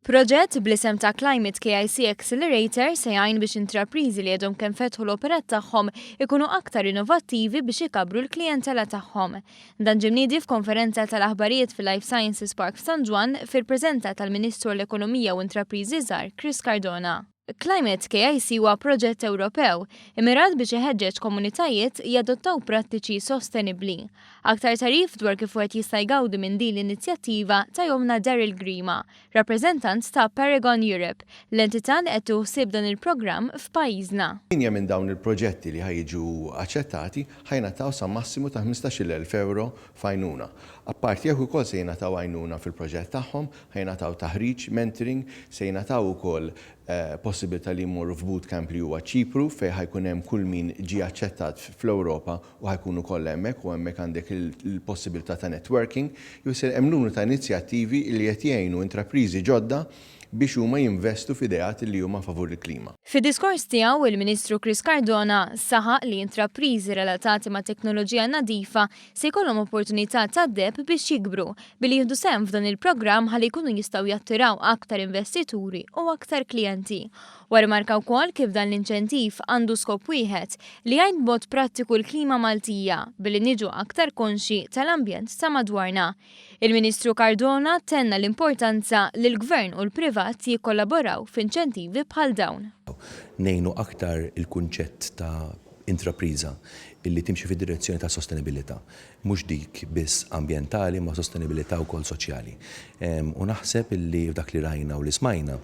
Proġett bl-isem ta' Climate KIC Accelerator se jgħin biex intrapriżi li għadhom kemm fetħu l-operat tagħhom ikunu aktar innovattivi biex ikabbru l-klijentela tagħhom. Dan ġie mniedi f'konferenza tal-aħbarijiet fil-Life Sciences Park f'San Ġwann fil-preżenza tal-Ministru għall-Ekonomija u Intrapriżi Żgħar Chris Cardona. Climate KIC huwa proġett Ewropew immirat biex iħeġġeġ komunitajiet jadottaw prattiċi sostenibbli. Aktar tagħrif dwar kif wieħed jista' jgawdi minn din l-inizjattiva tahomlna Daryl Grima, rappreżentant ta' Paragon Europe, l-entità li qed tieħu ħsieb dan il-programm f'pajjiżna. Linja minn dawn il-proġetti li ħa jiġu aċċettati ħa jingħataw sa massimu ta' 15,000 ewro f'għajnuna. Apparti hekk ukoll se jingħataw għajnuna fil-proġett tagħhom, ħa jingħataw taħriġ, mentoring, se jingħataw ukoll possibilità li jmorru f'bootcamp li huwa Ċipru fejn ħa jkun hemm kull min ġie aċċettat fl-Ewropa u ħa jkunu kollha hemmhekk u hemmhekk għandek il-possibilità ta' networking. Jiġifieri hemm numru ta' inizjattivi li qed jgħinu intrapriżi ġodda biex huma jinvestu f'ideat li huma favur il-klima. Fid-diskors tiegħu, il-Ministru Chris Cardona saħaq li intrapriżi relatati ma' teknoloġija nadifa se jkollhom opportunità tad-deheb biex jikbru billi jieħdu sehem f'dan il-programm ħalli jkunu jistgħu jattiraw aktar investituri u aktar klijenti. Huwa rrimarka wkoll kif dan l-inċentiv għandu skop wieħed, li jgħin b'mod prattiku l-klima Maltija billi niġu aktar konxji tal-ambjent ta' madwarna. Il-Ministru Cardona tenna l-importanza li l-Gvern u l-privat jikkollaboraw f'inċentivi bħal dawn. Ngħinu aktar il-kunċett ta' intrapriża illi timxi fid-direzzjoni ta' sostenibilità. Mhux dik biss ambjentali imma sostenibilità wkoll soċjali. U naħseb illi f'dak li rajna u li smajna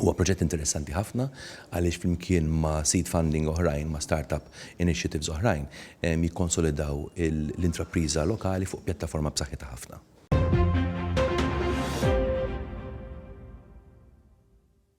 huwa proġett interessanti ħafna għaliex flimkien ma' seed funding oħrajn, ma' startup initiatives oħrajn, jikkonsolidaw l-intrapriża lokali fuq pjattaforma b'saħħitha ħafna.